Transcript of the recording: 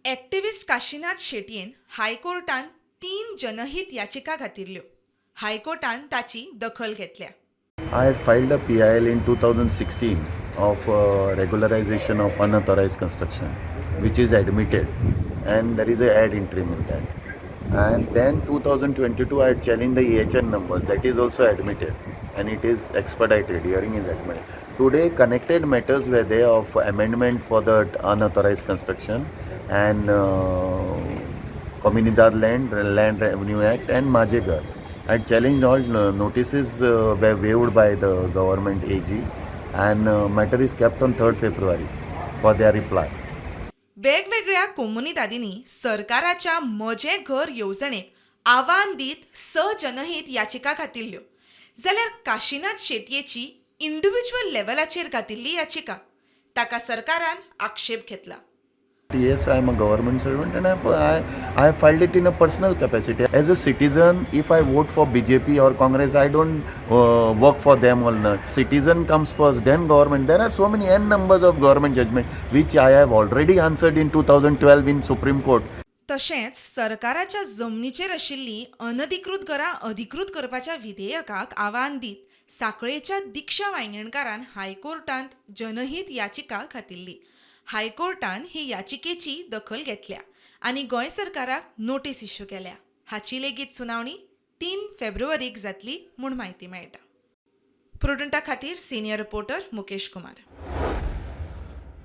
Activist Kashinath शेटयेन हायकोर्टांत तीन जनहीत याचिका घातिल्ल्यो. हायकोर्टान ताची दखल घेतल्या. I had filed a PIL in 2016 of regularization of unauthorized construction, which is admitted, and there is a ad interim in that. And then 2022, I had challenged the EHN numbers, that is also admitted, and it is expedited. Hearing is admitted. Today, connected matters were there of amendment for the unauthorized construction and Comunidade Land, Land Revenue Act, and Maje Ghar. I challenged all notices were waived by the government AG, and matter is kept on 3rd February for their reply. वेगवेगळ्या कोमुनिदादींनी सरकाराच्या म्हजें घर येवजणेक आव्हान दीत स जनहीत याचिका घातिल्ल्यो, जाल्यार Kashinath शेटयेची individual लेव्हलाचेर घातिल्ली याचिका, ताका सरकारान आक्षेप घेतला. Yes, I am a government servant and I have filed it in a personal capacity. As a citizen, if I vote for BJP or Congress, I don't work for them or not. Citizen comes first, then government. There are so many n numbers of government judgment which I have already answered in 2012 in Supreme Court. तशेंच सरकाराच्या जमनीचेर आशिल्लीं अनधिकृत घरां अधिकृत करपाच्या विधेयकाक आव्हान दीत सांखळेच्या दीक्षा वायंगणकारान हायकोर्टांत जनहीत याचिका घातिल्ली. हायकोर्टान ही याचिकेची दखल घेतल्या आनी गोंय सरकाराक नोटीस इश्यू केल्या. हाची लेगीत सुनावणी 3 फेब्रुवारीक जातली म्हूण म्हायती मेळटा. प्रुडंटा खातीर सिनियर रिपोर्टर मुकेश कुमार.